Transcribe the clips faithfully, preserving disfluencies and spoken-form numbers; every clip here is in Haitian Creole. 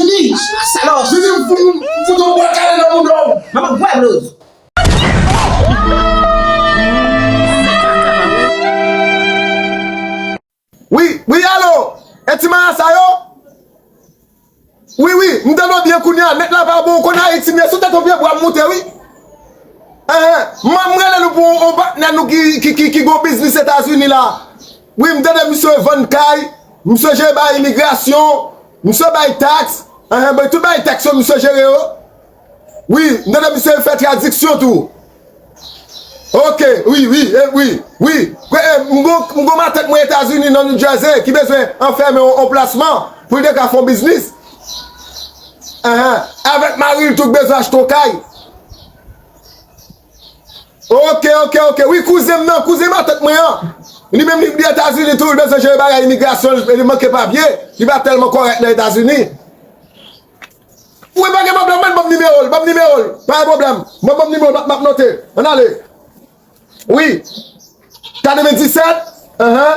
Vini. Salòp. Vini, m fout, m fout yon bwa kale nan mouda w. Manman gwè blouz. Wi, wi, alo. E ti marasa yo? Wi, wi, m tande w byen kounye a. Nèt la pa bon, ou konn Ayiti m ye, sou tèt yon pye bwa m moute, wi. Enhen, m, m rele nou pou yon, yon patnè nou ki, ki, ki, ki gon biznis Etazini la. Wi, m tande misye vann kay, misye jere bay imigrasyon, misye bay taks. Enhen, bay tout bay taks yo, misye jere yo. Wi, m tande misye fè tradiksyon tou. Ok, wi, wi, e, wi, wi. Kwe, e, m gon, m gon matant mwen Etazini nan New Jersey ki bezwen anfèmen yon, yon plasman pou l te ka fè yon biznis. Enhen. Avèk mari l tou k bezwen achte yon kay. Ok, ok, ok. Wi, kouzen m nan, kouzen matant mwen an. Li menm li, li Etazini tou, li bezwen jere bagay imigrasyon, li, li manke papye. Li pa tèlman kòrèk nan Etazini. Wi, pa gen pwoblèm, mwen ban m nimewo l, ban m nimewo l. Pa gen pwoblèm. Mwen ban m nimewo l, m ap, m ap note. Ann ale. Wi. Katrevenndisèt, Ahan.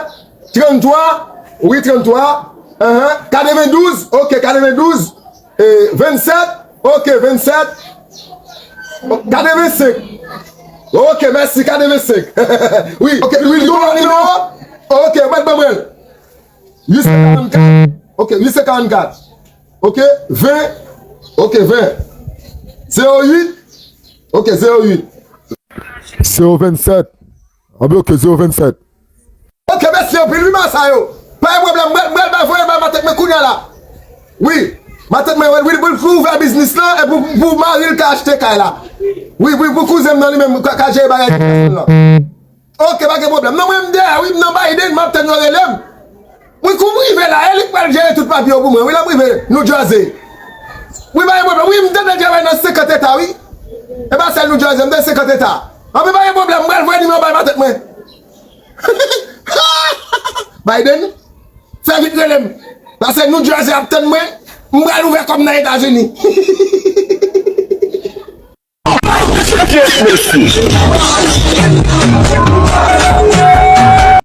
Tranntwa. Wi, tranntwa. Ahan. Katrevendouz. Ok, katrevendouz. E, vennsèt. Ok, vennsèt. Katrevensenk. Ok, mèsi, katrevensenk. Wi, ok, wi, wi, wi, nimewo. Ok, mwen, mwen, mwen. Uit san karannkat. Ok, uit san karannkat. Ok, ven. Ok, ven. Zewo uit. Ok, zewo uit. Zewo vennsèt. Anben, ok, zewo vennsèt. Ok, mèsi anpil, wi, Masayo. Pa gen pwoblèm, mwen, mwen, mwen voye bay matant mwen kounye a la. Wi, matant mwen, wi, wi, pou, pou ouvè biznis lan, e pou, pou mari l ka achte kay la. Wi, wi, pou kouzen m nan li menm, ka, ka jere bagay lan. Ok, pa gen pwoblèm. Non, mwen, m dèyè, wi, m nan Biden, m ap tann yo rele m. Wi, kou m rive la, e li k pral jere tout papye yo pou mwen. Wi, lè m rive New Jersey. Wi, pa gen pwoblèm. Wi, m tande travay nan senkant eta, wi. E pa sèl New Jersey, m nan senkant eta. Anben, pa gen pwoblèm, m pral voye nimewo bay matant mwen. Biden, fè vit rele m. Paske New Jersey ap tann mwen. M pral ouvè kò m nan Etazini. Yes, mesye.